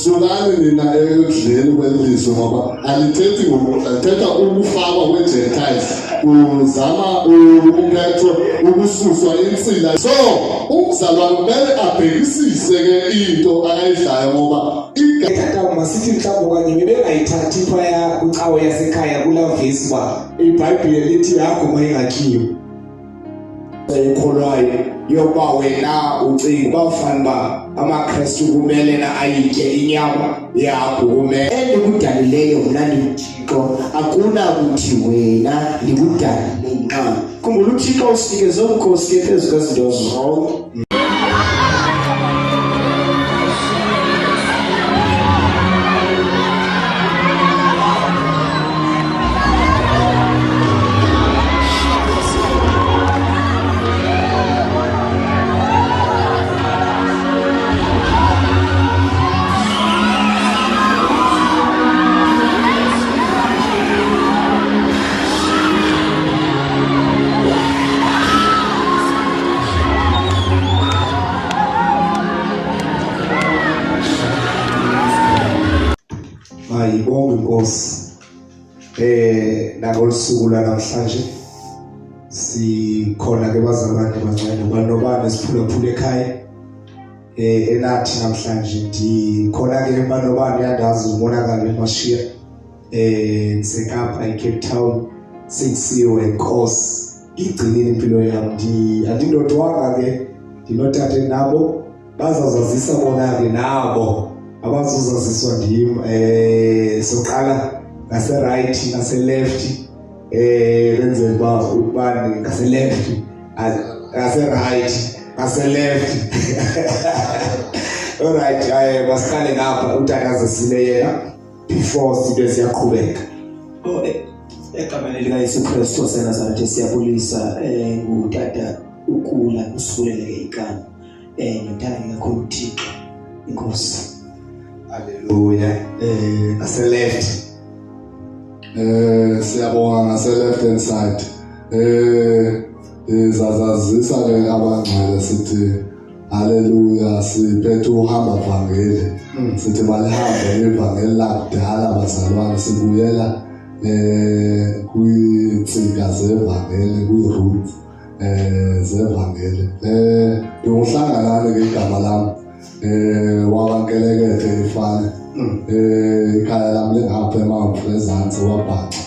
Sukani nina ekudleni kwelizwe ngoba alithethi ngokudla, lithetha ukufakwa kwe-Gentiles. Uzama uPetro ukususwa insila. So umzalwane kumele abhekisise ke into akayidlayo ngoba Tata masithi mhlawumbi okanye bebengayithathi phaya kwicawe yasekhaya kulaa vesi uba iBhayibhile lithi yaguma ingatyiwe. Ekholwayo yokuba wena ucinga uba ufana uba amaKrestu kumele na ayitye inyama yakho kumele. Endikudalileyo mna ndinguThixo, akunakuthi wena ndikudalile nxa. Khumbula uThixo usinikeze ubukhosi ke phezu kwezinto zonke. Mayibongwe inkosi nangolusuku lwanamhlanje sikhona ke bazalwane bancane banobani siphulaphula ekhaya enathi namhlanje ndikhona ke banobani uyandazi umonakalo emashiya ndisekapa eCape Town sengisiwe enkosi igcinile impilo yam ndi andindodwanga ke ndinotate nabo bazazazisa bona ke nabo abazozaziswa ndim soqala ngase right ngase left benzela uba ubani ngase left ngase right ngase left all right masiqale ngapha utata azisile yena before sibe siyaqhubeka. Oh, egameni likaYesu Kristu waseNazaretha siyabulisa ngutata ukula usikhuleleke igama ngimthanda kakhulu uThixo inkosi. Haleluya. Ngase left. Siyabonga ngase left hand side. Izazazisa ke abangcwele sithi haleluya, siphethe uhamba vangeli. Sithi malihambe ivangeli lakudala bazalwane, sibuyela kwiintsika zevangeli, kwii-roots zevangeli. Ndinguhlanganani ke igama lam, wabankelekethe ifane. Ikhaya lam lingapha eMount ezantsi wabhaca.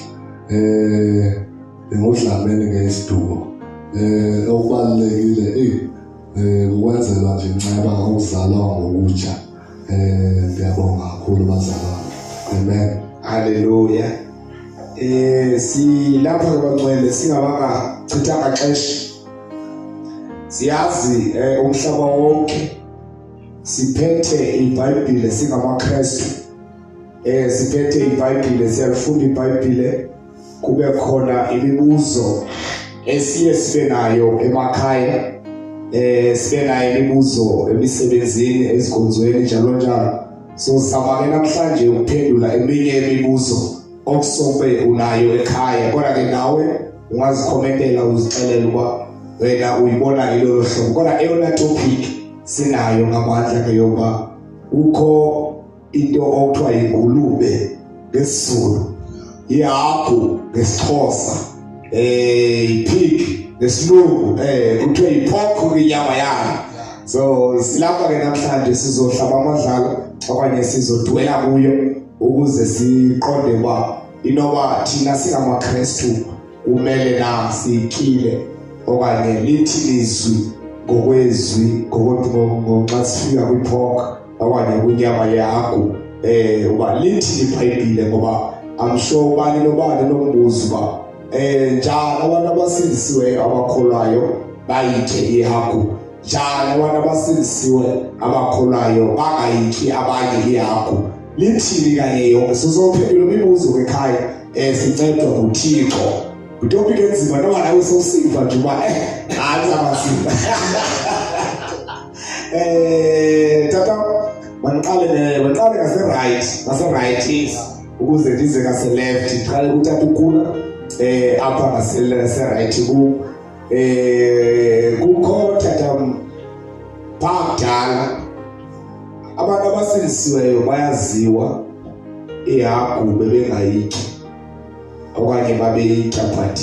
Ndingudlameni ke isiduko. Okubalulekile ukwenzelwa nje inceba ukuzalwa ngokutsha. Ndiyabonga kakhulu bazalwane. Amen. Haleluya. Silapha ke bangcwele singabangachithanga xesha. Siyazi umhlaba wonke siphethe iBhayibhile singamaKrestu. Siphethe iBhayibhile, siyalifunda iBhayibhile, kube khona imibuzo esiye sibe nayo emakhaya, sibe nayo imibuzo emisebenzini, ezikonzweni njalo njalo. So sizama ke namhlanje ukuphendula eminye imibuzo okusobe unayo ekhaya, kodwa ke nawe ungazikhomentela uzixelele uba wena uyibona ilolo hlobo. Kodwa eyona topic sinayo ngamandla ke yokuba kukho into okuthiwa yingulube ngesiZulu, ihagu ngesiXhosa, ipig ngesilungu, kuthiwe yipork inyama yayo. So silapha ke namhlanje sizohlaba amadlalo okanye sizodwela kuyo ukuze siqonde uba inoba thina singamaKrestu kumele na siyityile okanye lithi izwi ngokwezwi ngoxa sifika kwipork okanye kwinyama yehagu, uba lithi iBhayibhile, ngoba I'm sure ubani nobani nombuzo uba njani abantu abasindisiweyo abakholwayo bayitye ihagu, njani abantu abasindisiwe abakholwayo bangayityi abanye ihagu, lithini kanye yonke. Sizophendula imibuzo ke ekhaya, sincedwa nguThixo. Yitopic enzima noba nawe sowusiva nje uba hayi uzawasiva. Tata mandiqale ngase right, ngase right ukuze ndize ngase left. Ndiqale kutata ukula apha ngase right ku kukho tata phakudala. Abantu abasindisiweyo bayaziwa, ihagu bebengayityi okanye babeyitya, but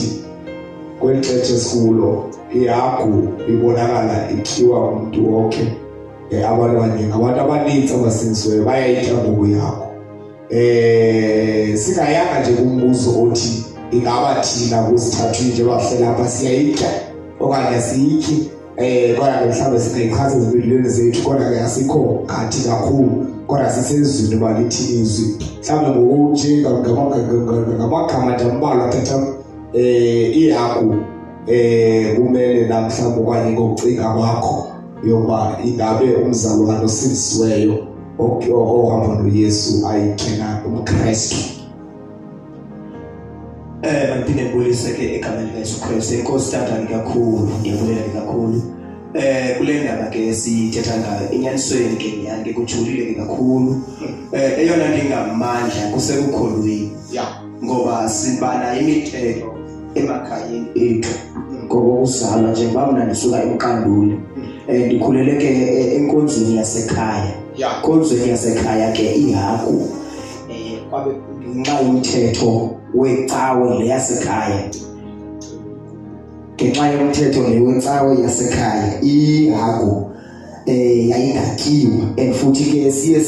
kweli xesha esikulo ihagu ibonakala ityiwa ngumntu wonke. Abantu abanye, ngabantu abanintsi abasindisiweyo bayayitya ngoku ihagu. Singayanga nje kumbuzo othi ingaba thina kusithathwini njengoba sihleli apha siyayitya okanye asiyityi, kodwa ke mhlawumbe singayichaza ezimpilweni zethu, kodwa ke asikho ngathi kakhulu, kodwa sisezwini uba lithini izwi. Mhlawumbe ngoku nje ngamagama nje ambalwa, tata, ihagu kumele na mhlawumbe okanye ngokucinga kwakho yokuba ingabe umzalwane osindisiweyo ohamba noYesu ayitye na, umKrestu? Mandiphinde ndibulise ke egameni likaYesu Kristu. Enkosi tata kakhulu, ndiyabulela ke kakhulu. Kule ndaba ke sithetha ngayo, enyanisweni ke nyhani ke kujulile ke kakhulu. Eyona nto ingamandla kusekukholweni. Ngoba sibana imithetho emakhayeni ethu ngokokuzalwa, njengoba mna ndisuka eMqanduli. Ndikhulele ke enkonzweni yasekhaya. Enkonzweni yasekhaya ke ihagu kwabe ngenxa yomthetho wecawe le yasekhaya. Ngenxa yomthetho le wecawe yasekhaya ihagu yayingatyiwa, and futhi ke siye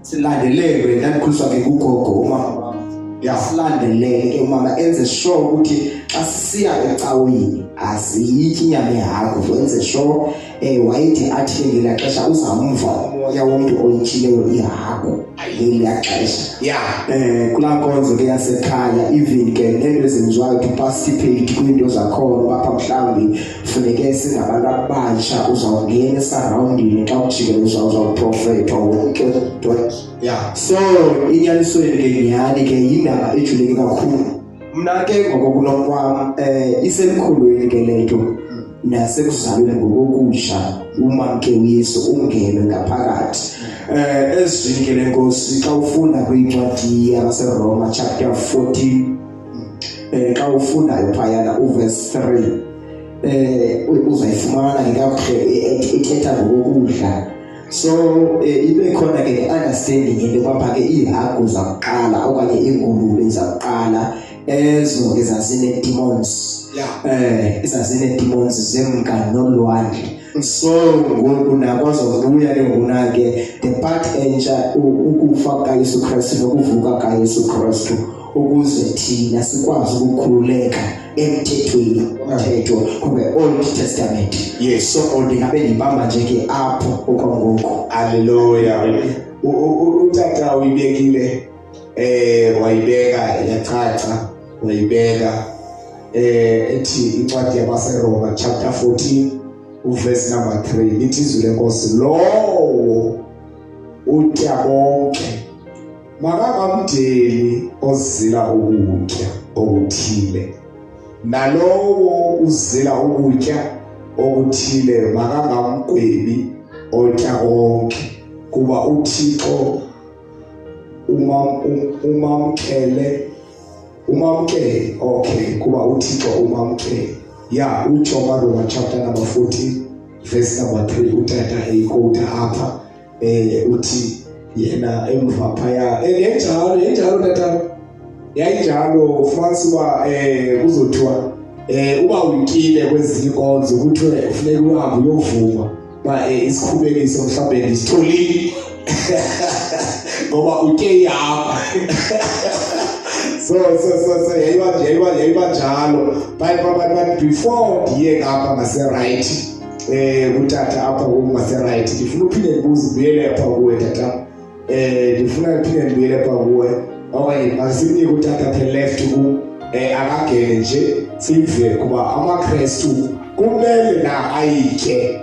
silandelelwe. Ndandikhuliswa ke ngugogo, umama wam. Silandelele ke umama enze sure ukuthi xa sisiya ecaweni asiyityi inyama yehagu, wenze sure. Wayethi athi ngelaa xesha uzamva umoya womntu oyityileyo ihagu ngelaa xesha. Kulaa nkonzo ke yasekhaya, even ke neento ezenziwayo to participate kwiinto zakhona, bapha mhlawumbi funeke singabantu abatsha, uzawungena esarowundini xa ujikeleza uzawuprofethwa wonke into. So inyanisweni ke nyhani ke yindaba ejuleke kakhulu. Mna ke ngokokunokwam isemkhulweni ke le nto, nasekuzalweni ngokokutsha umamke uYesu ungenwe ngaphakathi. Ezwini ke lenkosi xa ufunda kwincwadi yabaseRoma chapter 14, xa ufundayo phayana uverse 3, uzayifumana ke kakuhle ithetha ngokokudla. So ibe khona ke ne-understanding into yoba ke iihagu zakuqala okanye iingulube zakuqala ezo ke zazine-demons. Zazine-demons zemka nolwandle. So ngoku nakwazobuya ke ngona ke the part entsha, ukufa kukaYesu Kristu nokuvuka kukaYesu Kristu, ukuze thina sikwazi ukukhululeka emthethweni, umthetho kwe-Old Testament. So ndingabe ndibamba nje ke apho okwangoku. Haleluya. Utata uyibekile, wayibeka yacaca, wayibeka ethi incwadi yabaseRoma chapter 14 uverse number 3, lithi izwi lenkosi, lowo utya konke makangamdeli ozila ukutya okuthile, nalowo uzila ukutya okuthile makangamgwebi otya konke, kuba uThixo umamkele, umamkele. Okay, kuba uThixo umamkele. Ya, utsho Roma chapter number 14 verse number 3, utata eyiquota apha, uthi yena emva phaya, yenjalo, yenjalo tata, yayinjalo. Ufumanisa uba kuzothiwa uba uyityile kwezinye inkonzo, kuthiwe kufuneka uhambe uyovuma uba isikhubekiso mhlawumbe ndisitholile ngoba utye ihagu. So yayiba njalo. But before ndiye ngapha ngase-right, kutata apha ngase-right, ndifuna uphinde ndibuze, ubuyele apha kuwe tata, ndifuna ndiphinde ndibuyele apha kuwe, okanye masimnike utata apha left ku akangene nje sive kuba amaKrestu kumele na ayitye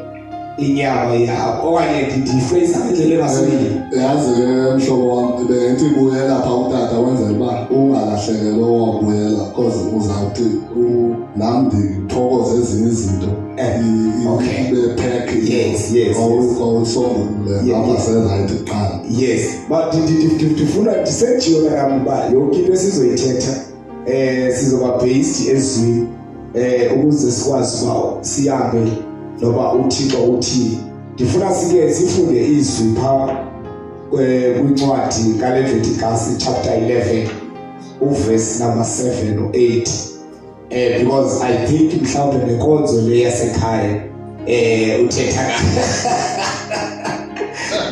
inyama yawo, okanye ndiyifeyisa ngendlela engasuyini. Yazi ke mhlobo wam, bengithi buyela phaa utata wenzela uba ungalahlekelwa wabuyela, cause uzawuthi nam ndithokoze ezinye izinto. Ibe pack. Kwawusombulule apha serayithi kuqala. Yes, but ndifuna ndisenjiwe nam uba yonke into esizoyithetha sizoba based ezwini, ukuze sikwazi uba sihambe noba uThixo uthini. Ndifuna sike sifunde izwi pha kwincwadi kaLeviticus chapter 11 uverse number 7 or 8, because I think mhlawumbe nenkonzo le yasekhaya uthetha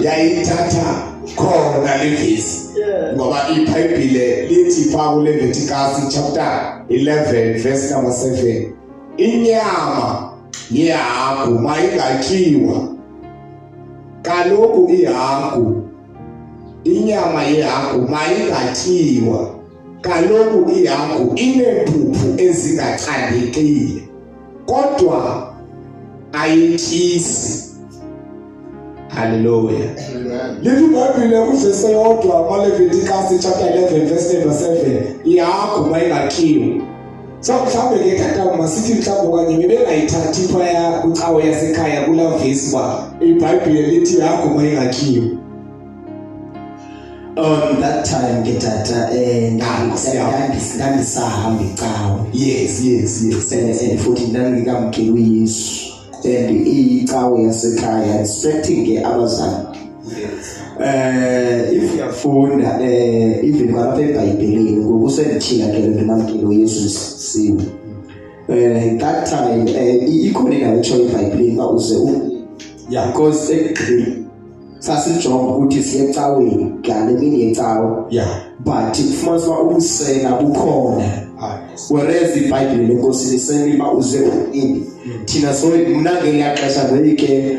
yayithatha khona le vesi, ngoba iBhayibhile lithi pha kuLeviticus chapter 11 verse number 7, inyama yehagu mayingatyiwa. Kaloku ihagu, inyama yehagu mayingatyiwa, kaloku ihagu ineempuphu ezingacandekile, kodwa ayityisi. Haleluya. Lithi iBhayibhile kuvesi eyodwa kwaLeviticus chapter 11 verse number 7, ihagu mayingatyiwa. So mhlawumbe ke tata, masithi mhlawumbe okanye bebengayithathi phaya kwicawe yasekhaya kulaa vesi uba iBhayibhile lithi ihagu mayingatyiwa. On that time ke tata, Ah, ndandisahamba icawe. Yes. And futhi ndandingekamkeli uYesu and icawe yasekhaya, expecting ke abazali. If uyafunda, even kwalapha eBhayibhelini, ngoku sendithila ke le nto, namkele uYesu siwe, that time ikhona indawo etshoyo eBhayibhelini uba uze because ekugqibeleni sasijonga ukuthi siye ecaweni ngale mini yecawe, but kufumanisa uba ubusela bukhona, whereas iBhayibhile lenkosi liseni uba uze unini. Thina, so mna ngeliya xesha ndoyike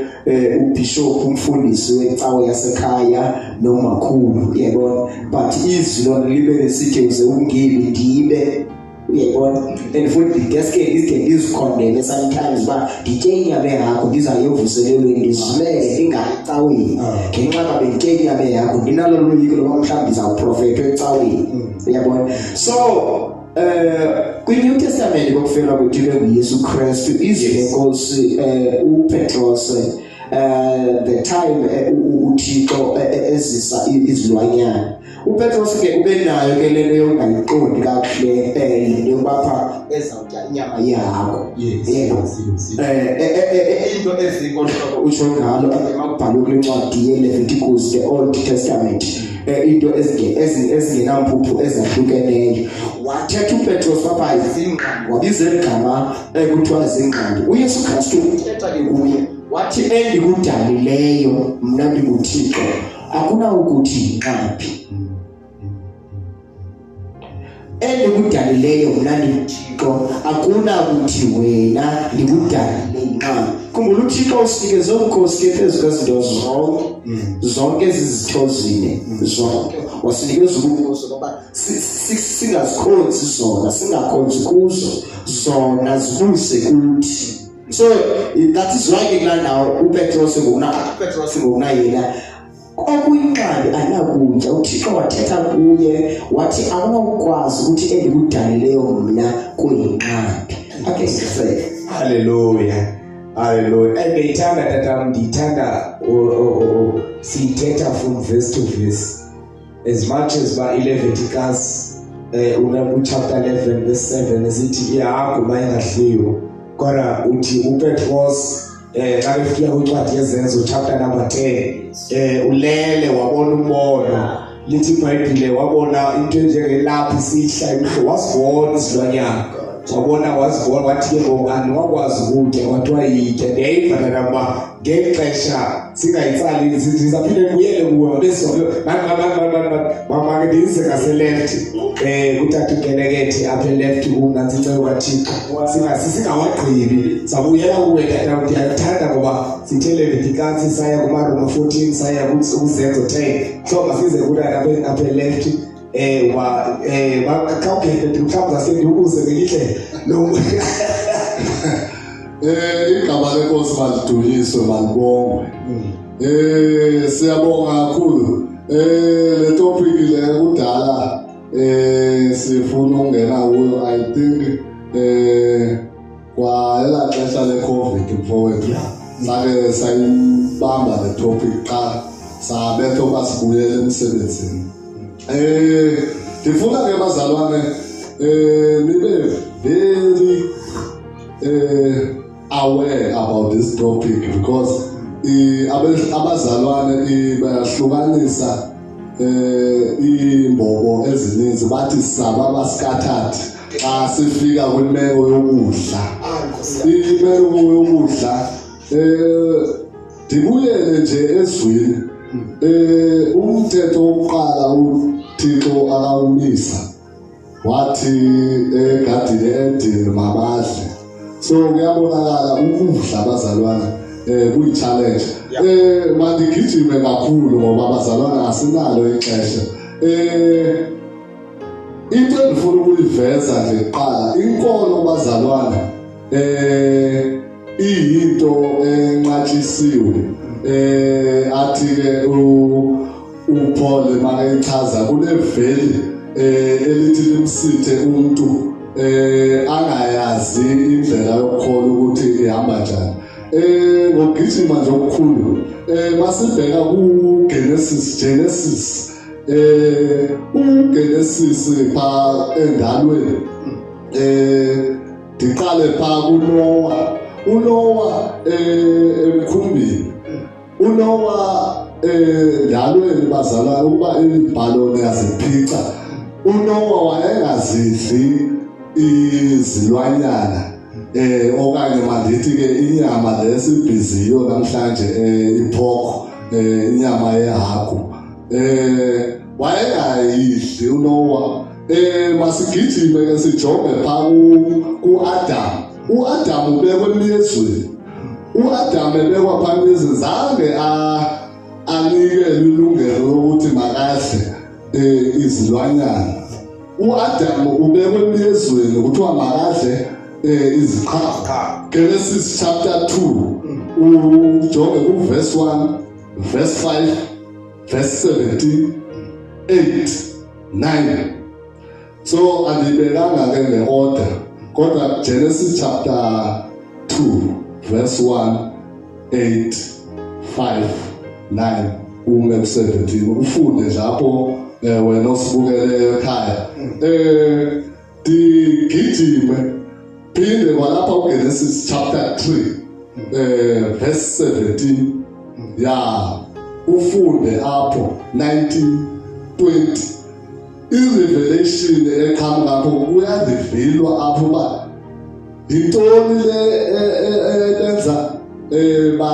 ubishop, umfundisi wecawe yasekhaya nomakhulu, uyayibona, but izwi lona libe lisithi uze ungibi, ndibe, uyayibona, and futhi deske ndizike ndizikhondele sometimes uba nditye inyama yakho, ndizayovuselelweni, ndizilele ndingayi ecaweni, ngenxa yoba benditye inyama yakho, ndinalo loyiko loba mhlawumbi ndizawuprofethwa ecaweni, uyabona. So kwi-New Testament, kokufelwa kwethu ke nguYesu Kristu, izwi lenkosi, uPetros, the time uThixo ezisa izilwanyana, uPetros ke ube nayo ke lento yokungayiqondi kakuhle le yokuba pha ezawutya inyama yehagu. Yebo. Into ezingohlobo utsho ngalo emakubhalwe kule ncwadi yeLeviticus, the Old Testament, into ezingenampuphu ezahlukeneyo, wathetha uPetros wapha zingqambi, wabiza igama ekuthiwa zingqambi. UYesu Kristu uthetha ke kuye wathi, "Endikudalileyo mna ndinguThixo, akunawukuthi yinqambi. Endikudalileyo mna ndinguThixo, akunakuthi wena ndikudalile yinqambi." Khumbula, uThixo usinikeze ubukhosi ke phezu kwezinto zonke, zonke ezi zitho zine, zonke wasinikeza ubukhosi ngoba singazikhonzi zona, singakhonzi kuzo, zona zibuse kuthi. So that is why ke kulaa ndawo uPetros ngokuna yena okuyinqambi anakutya, uThixo wathetha kuye wathi, "Awunawukwazi ukuthi endikudalileyo mna kuyinqambi." Ake sisele. Haleluya, haleluya. And ndiyithanda tatam, ndiyithanda siyithetha from verse to verse, as much as ba iLeviticus una chapter 11 verse 7 esithi ihagu mayingadliwa, kodwa uthi uPetros xa befika kwincwadi yeZenzo chapter number 10, ulele wabona umbono. Lithi iBhayibhile wabona into enjengelaphi isihla emhlo, wasibona isilwanyana, wabona, wazibona, wathi ke ngoku andiwakwazi ukutya, kwathiwa yitya. Ndiyayiva tata uba ngeli xesha singayitsali, ndizaphinde ndibuyele kuwe. Make ndize ngaseleft kutata uKelekethe apha eleft kum, nantsi inceko kaThixo. Singawagqibi, sabuyela kuwe tata. Ndiyakuthanda ngoba sithe Leviticus, saya kumaRoma 14, saya kuZenzo 10, so masize kutata apha eleft. Wa khawugede, mhlawumbi zase ndiubuze ngelinye lo. Igama lenkosi malidunyiswe, malibongwe. Siyabonga kakhulu. Le topic le kudala sifuna ukungena kuyo. I think kwa ela xesha le COVID, mfowethu. Sake sayibamba le topic xa sabetha basibuyele emsebenzini. Ndifuna ke bazalwane nibe very aware about this topic because Abazalwane bayahlukanisa imbobo ezininzi, bathi saba basikathathi xa sifika kwimeko yokudla. Imeko yokudla, ndibuyele nje ezwini, umthetho wokuqala uThixo akawumisa, wathi egadini eEden mabadle. So kuyabonakala ukudla, abazalwana, kuyi-challenge. Mandigijime kakhulu ngoba, abazalwana, asinalo ixesha. Into endifuna ukuyiveza nje kuqala, inkolo, bazalwana, iyinto enqatshisiwe. Athi ke uPaul makechaza, kuneveli elithi limsithe umuntu angayazi indlela yokukholwa ukuthi ihamba njani. Ngokugijima nje okukhulu, masibheka kuGenesis, Genesis, uGenesis pha endalweni, ndiqale pha kuNoah. uNoah emkhumbini, uNoah endalweni, bazalwane, ukuba imibhalo niyaziphica, uNoah wayengazidli izilwanyana, okanye mandithi ke inyama lesibhiziyo namhlanje, ipork, inyama yehagu, wayengayidli uNoah. Masigijime ke sijonge pha kuAdam. uAdam ubekwe emyezweni. uAdam ebekwa pha emyezweni, zange anikele ilungelo lokuthi makadle izilwanyana. uAdam ubekwe emyezweni, kuthiwa makadle iziqhamo. Genesis chapter 2, ujonge kuverse 1, verse 5, verse 17, 8, 9. So andiyibekanga ke ngeorder, kodwa Genesis chapter 2 verse 1, 8, 5, 9 ume ku-17, ufunde lapho wena osibukeleyo ekhaya. Ndigijime phinde kwalapha kuGenesis chapter 3 verse 17, ya, ufunde apho 19, 20, i-revelation eqhamuka apho. Kuyarevealwa apho uba yintoni le ebenza ba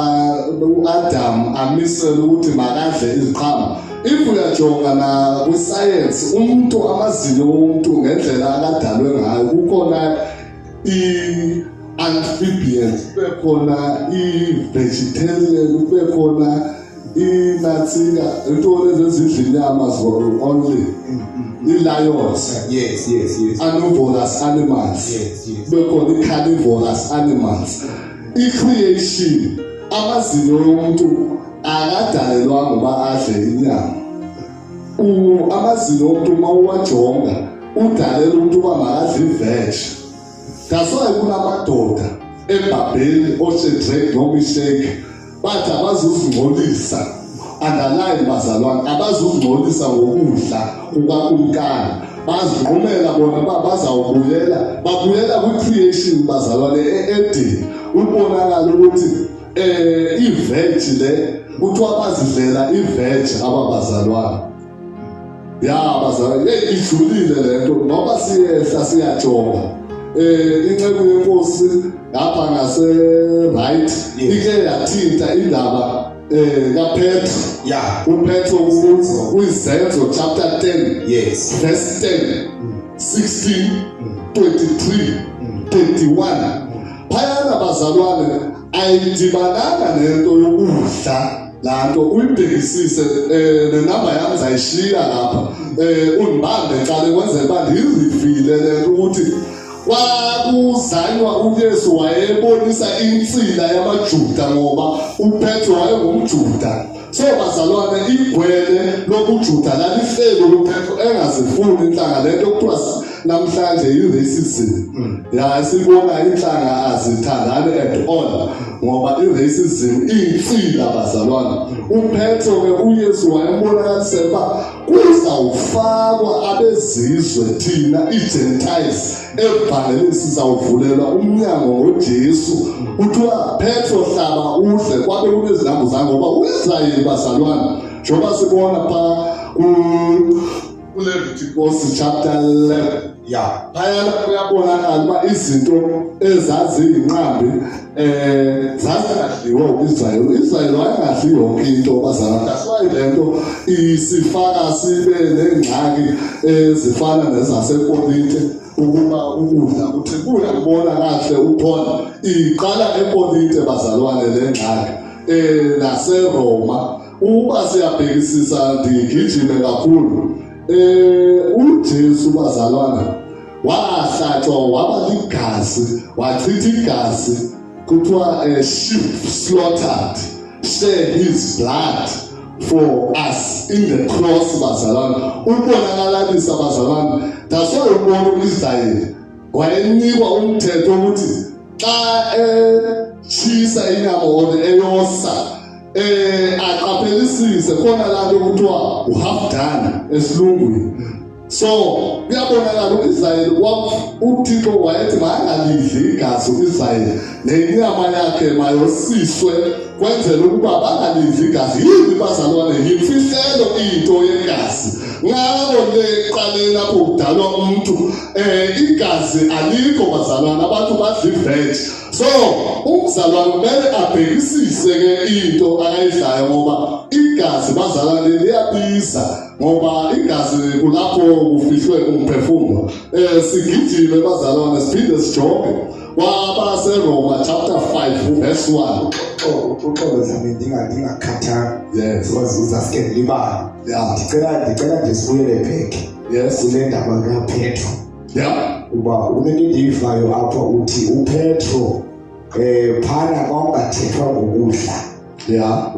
uAdam amisele ukuthi makadle iziqhamo. If uyajonga na kwiscience, umuntu, amazinyo womuntu ngendlela akadalwe ngayo, kukhona i-amphibians, kube khona i-vegetarian, kube khona inatsika, intoni ezizidla inyama only, i-lions, carnivorous animals, kube khona i-carnivorous animals. I-creation, amazinyo yomuntu akadalelwanga uba adle inyama. Amazinyo omuntu uma uwajonga, udalela umuntu uba makadle iveg. That's why kunamadoda eBhabheli, oShedrack noMishek, bathi abazuzingcolisa, underline, bazalwane, abazuzingcolisa ngokudla kukakumkani. Bazinqumela bona uba bazawubuyela, babuyela kwi-creation, bazalwane, e-Eden. Ubonakala ukuthi iveg le, kuthiwa bazidlela iveg ababazalwane. Ya, bazalwane, hey, ijulile lento ngoba siyehla siyajonga. Inceku yenkosi ngapha ngase right ike yathinta indaba kaPetro. UPetro kuyizenzo chapter 10 verse 10, 16, 23, 31 phayana, bazalwane, ayidibananga nento yokudla laa nto. Uyibhekisise, nenamba yam ndizayishiya lapha, undibambe xa kwenzela uba ndiyireveale le nto, ukuthi kwakuzanywa, uYesu wayebonisa intsila yamaJuda ngoba uPetro wayengumJuda. So bazalwane, igwele lobuJuda lalihleli kuPetro, engazifuni inhlanga, le nto kuthiwa namhlanje yi-racism. Ya, sibona inhlanga azithandani at all. Ngoba i-racism iyintsila, bazalwane. UPetro ke uYesu wayembonakalisela uba kuzawufakwa abezizwe, thina ii-Gentiles, evangelini, sizawuvulelwa umnyango ngoJesu. Kuthiwa, "Petro, hlaba udle." Kwabe kunezinambuzane, ngoba uIsrayeli, bazalwane, njengoba sibona phaa kuLeviticus chapter 11, phayana kuyabonakala uba izinto ezaziyinqambi zazingadliwa uIsrayeli. UIsrayeli wayengadli yonke into, bazalwane. That's why le nto isifaka sibe neengxaki ezifana nezaseKorinte, ukuba ukudla kuthi kuyakubona kahle uPaul iqala eKorinte, bazalwane, le ngxaki naseRoma. Uba siyabhekisisa, ndigijime kakhulu, uJesu, bazalwane, wahlatshwa waba ligazi, wachitha igazi. Kuthiwa sheep slaughtered shed his blood for us in the cross, bazalwane, ubonakalalisa, bazalwane. That's why ubona uIsrayeli wayenikwa umthetho ukuthi xa etshisa inyama or eyosa, aqaphelisise khona laa nto kuthiwa u-half done esilungwini. So kuyabonakala uIsrayeli, uThixo wayethi makangalidli igazi uIsrayeli, nenyama yakhe mayosiswe kwenzela ukuba bangalidli igazi. Yini, bazalwane? Yimfihlelo into yegazi. Ngako le qaleni lapho kudalwa umuntu, igazi alikho, bazalwane, abantu badla i-veg. So umzalwane kumele abhekisise ke into akayidlayo, ngoba igazi, bazalwane, liyabiza, ngoba igazi kulapho kufihlwe umphefumulo. Sigijime, bazalwane, siphinde sijonge kwabaseRoma chapter 5 verse 1. Oh, uxolo Dlamini, ndingakhathanga. Because uzasuke ndilibale. Ndicela nje sibuyele back kule ndaba kaPetro. Uba unento endiyivayo apha, uthi uPetro phana kwakungathethwa ngokudla.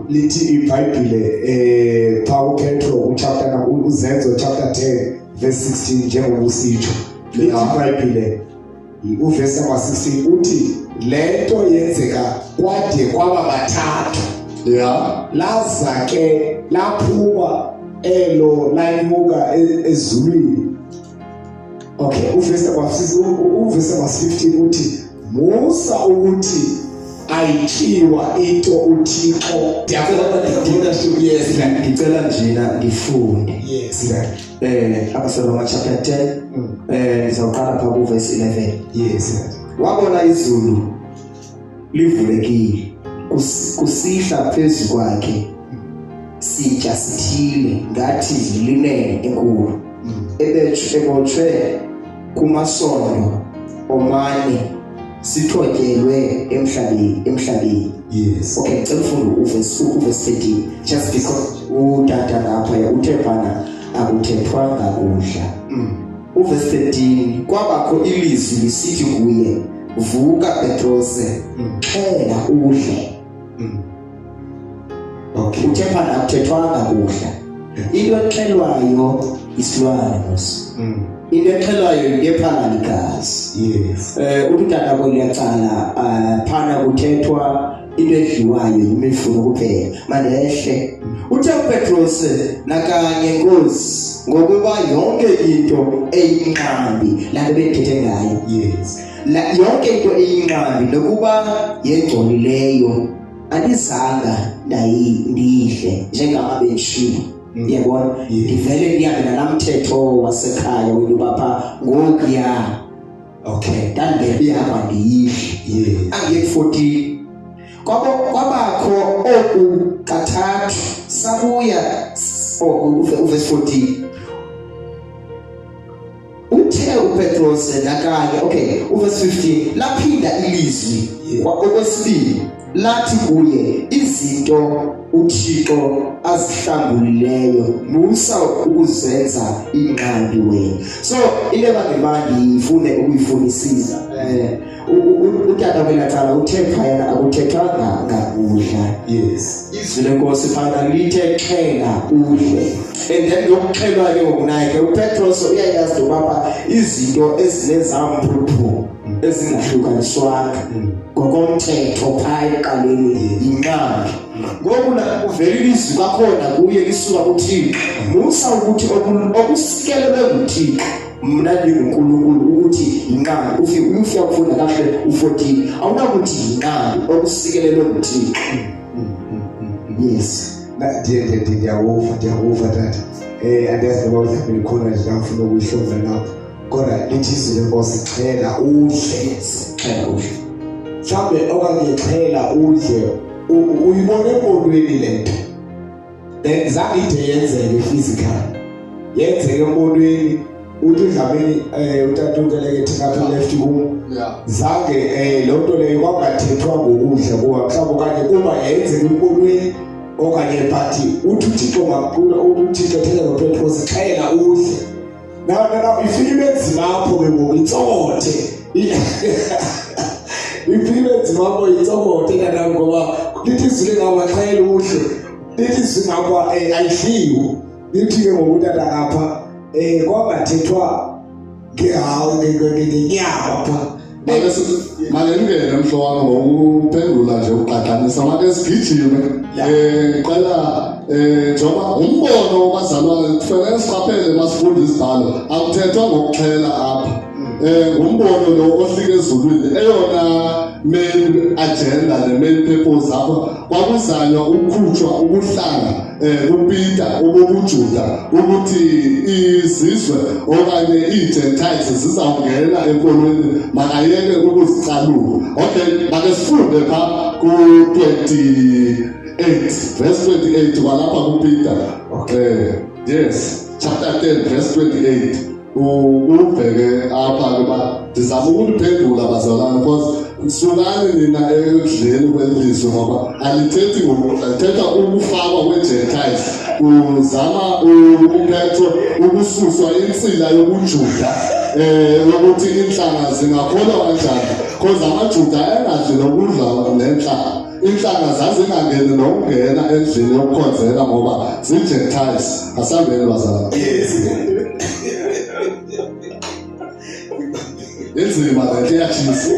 Lithi iBhayibhile pha uPetro uchapter, uZenzo chapter 10 verse 16, njengoba usitsho, lithi iBhayibhile uverse number 16 uthi le nto yenzeka kwade kwaba bathathu. Laza ke laphuma elo lanyuka ezulwini. Okay, uverse number 15 uthi, "Musa ukuthi ayityiwa into uThixo." Yes, ngicela njena ngifunde. AbaseRoma chapter 10, ngizawuqala pha ku verse 11. Wabona izulu livulekile, kusihla phezu kwakhe sitya sithile ngathi yilinene enkulu, ebotshwe kumasondo omane, sithotyelwe emhlabeni. Okay, ngicela ufunde uverse 13, just because utata ngapha uthe phana akuthethwanga kudla. Uverse 13, kwabakho ilizwi lisithi kuye, "Vuka, Petrose, xhela udle." Uthe phana akuthethwanga kudla. Into exhelwayo isilwane mos. Into exhelwayo into ephalala igazi. Uthi utata kweliyacala, phana kuthethwa into edliwayo, yimifuno kuphela. Mandehle. Uthe uPetros, "Nakanye, Nkosi, ngokuba yonke into eyinqambi," laa nto bendithethe ngayo. La yonke into eyinqambi nokuba yengcolileyo andizanga ndiyidle, njengama bendishilo. Uyabona? Ndivele ndihambe nalaa mthetho wasekhaya wento yoba pha ngokuya. Ndandibebe ihamba ndiyidle. Angiye ku-14. Kwabakho oku kathathu, sabuya, oh, uverse 14. Uthe uPetros, "Nakanye." Okay, uverse 15, laphinda ilizwi okwesibili lathi kuye, "Izinto uThixo azihlangulileyo musa ukuzenza inqambi wena." So into ebangela ndifune ukuyifunisisa, utata kwelacala uthe phayana akuthethwanga ngakudla. Izwi lenkosi phana lithe xhela udle, and then lokuxhelwa ke ngokunaye ke uPetros uyayazi into yoba izinto ezinezamphuphu. Ezingahlukaniswanga ngokomthetho phaa ekuqaleni yinqambi. Ngoku kuvela ilizwi kwakhona kuye lisuka kuThixo, musa ukuthi okusikelelwe nguThixo, mna ndinguNkulunkulu, ukuthi yinqambi. Ufika uyufika kufunda kakuhle u-14, awunakuthi yinqambi okusikelelwe nguThixo. Yes. Ndiyakuva, ndiyakuva tata. Andiyazi noba mhlawumbi likhona nje ndafuna ukuyihlomla lapho, kodwa lithi izwi lenkosi, xhela udle. Xhela udle. Mhlawumbe okanye xhela udle, uyibone embonweni le nto, then zange ide yenzeke physical, yenzeke embonweni. Uthi uDlamini, utata uNkelekethe ngapha left kum, zange loo nto leyo kwakungathethwa ngokudla kuba mhlawumbi okanye kuba yenzeka embonweni okanye, but uthi uThixo makhulu, uthi uThixo ethetha noPetros, xhela udle. Now ifike ibe nzima apho ke ngoku, itsokothe, ifike ibe nzima apho, itsokothe tata, ngoba lithi izwi ngapha xhela udle, lithi izwi ngapha ayidliwe, lithi ke ngoku tata ngapha kwangathethwa ngehawu, ngenyama pha. Make ndingene, mhlo wami, ngokuphendula nje ugqagqanisa, make sigijime. Qela njengoba umbono, bazalwane, kufanele siqaphele masifunda izibhalo, akuthethwa ngokuxhela apha. Ngumbono lo ohlike ezulwini. Eyona main agenda ne main purpose apha kwakuzanywa ukukhutshwa ubuhlanga kuPeter obobuJuda, ukuthi izizwe okanye ii-Gentiles zizawungena enkolweni, makayeke ukuzicalula. Okay, make sifunde pha ku-28 verse 28 kwalapha kuPeter. Yes, chapter 10 verse 28. Ubheke apha ke ba ndizama ukuniphendula, bazalwane, because sukani nina ekudleni kwelizwe, ngoba alithethi ngokudla, lithetha ukufakwa kwe-Gentiles. Uzama uPetro ukususwa insila yobuJuda, yokuthi inhlanga zingakholwa kanjani, because amaJuda engadli nokudla nenhlanga, inhlanga zazingangeni nokungena endlini yokukhonzela ngoba zii-Gentiles. Asambeni, bazalwane. Inzima le nto, iyatshisa.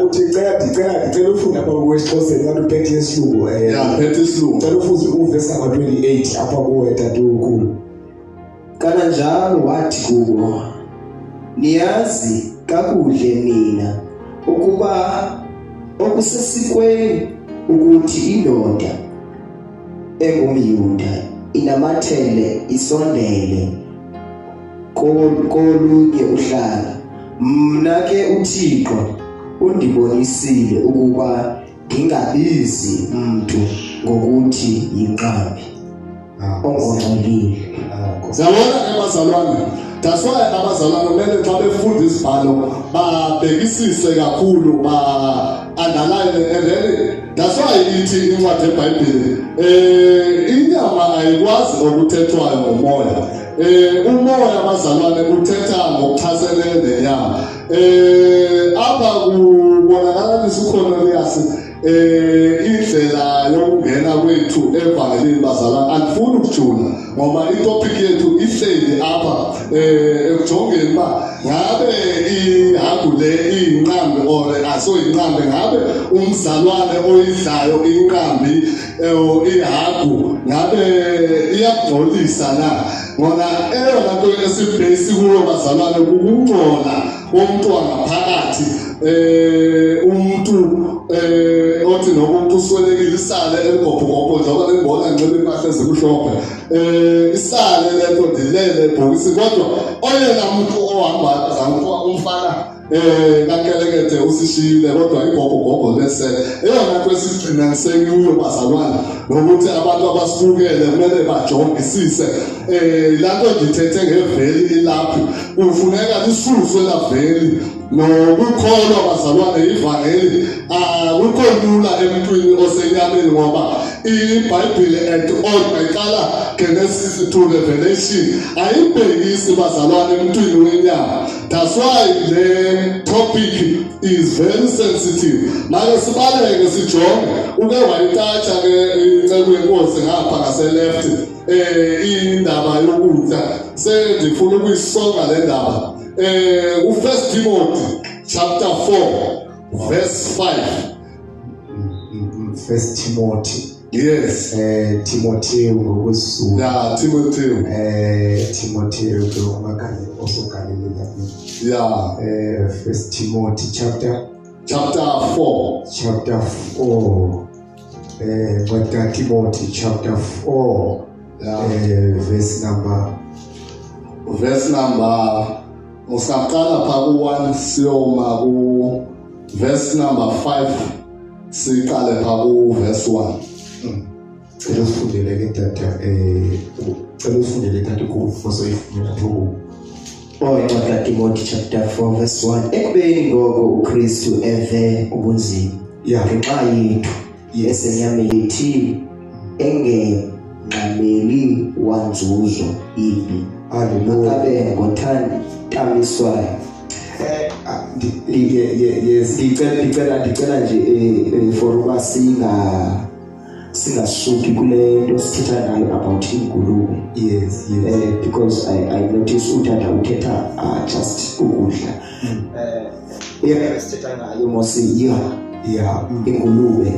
Uthi cela, ndicela ufunda apha kuwesiXhoseni, kanti uphethe isilungu. Ya, phethe isilungu. Cela ufuze uvesi number 28 apha kuwe, tatukhulu. Kananjalo wathi kubo, niyazi kakuhle nina ukuba okusesikweni ukuthi indoda engumYuda inamathele isondele kolunye uhlanga. Mna ke uThixo undibonisile ukuba ndingabizi mntu ngokuthi yinqambi ongongcolile. Siyabona ke, bazalwane, that's why abazalwane kumele xa befunda izibhalo babhekisise kakhulu, ba-underline, and then that's why ithi incwadi eBhayibhile inyama ayikwazi okuthethwayo ngomoya. Umoya, bazalwane, uthetha ngokuchasene nenyama. Apha kubonakalisa uCornelius indlela yokungena kwethu evangelini. Bazalwane, andifuni ukujula ngoba itopic yethu ihleli apha ekujongeni uba ngabe ihagu le iyinqambi or asoyinqambi, ngabe umzalwane oyidlayo inqambi, ihagu, ngabe iyakungcolisa na. Ngona eyona nto esibhesi kuyo, bazalwane, kukungcola komntu wangaphakathi. Umuntu othi noma umuntu uswelekile, isale eligobhogobho, njengoba ningibona nginxiba impahla ezimhlophe, isale lento, ndilele ebhokisini, kodwa oyena muntu ohambayo azama umfana kaNkelekethe usishiyile, kodwa igobhogogo lesele. Eyona nto esigcinanise kuyo, bazalwane, nokuthi abantu abasibukele kumele bajongisise laa nto ndithethe ngeveli ilaphi, kufuneka lisuswe laveli nokukholwa, bazalwane. Ivangeli akukho lula emntwini osenyameni, ngoba iBhayibhile at all, ayiqala Genesis to Revelation, ayibhekisi, bazalwane, emntwini wenyama. That's why le topic is very sensitive. Make sibaleke sijonge, uke wayitatsha ke inceku yenkosi ngapha ngase-left indaba yokudla. Sendifuna ukuyisonga le ndaba. U-First Timothy chapter 4 verse 5. First Timothy. Yes. Timotheo ngokwesiZulu. Yeah, Timothy. Timotheo ke umagalelo osogalelela. First Timothy chapter Chapter 4. Chapter 4. Ncwadi kaTimothy chapter 4. Verse number Verse number, usaqala pha ku-1 siyoma ku verse number 5, siqale pha ku verse 1. Cela usifundele ke tata, cela usifundele tata kufosoyifundela pho. Oh, incwadi kaTimothy chapter 4 verse 1. Ekubeni ngoko uKristu eve ubunzima ngenxa yethu esenyameni ethi engengxameli wanzuzo imbi, Hallelujah. akabe ngothantamiswayo. Yes. Ndicela nje for uba singasuki kule nto sithetha ngayo about ingulube. Yes. Because I notice utata uthetha just ukudla. Yeah, sithetha ngayo mos, yeah, ingulube.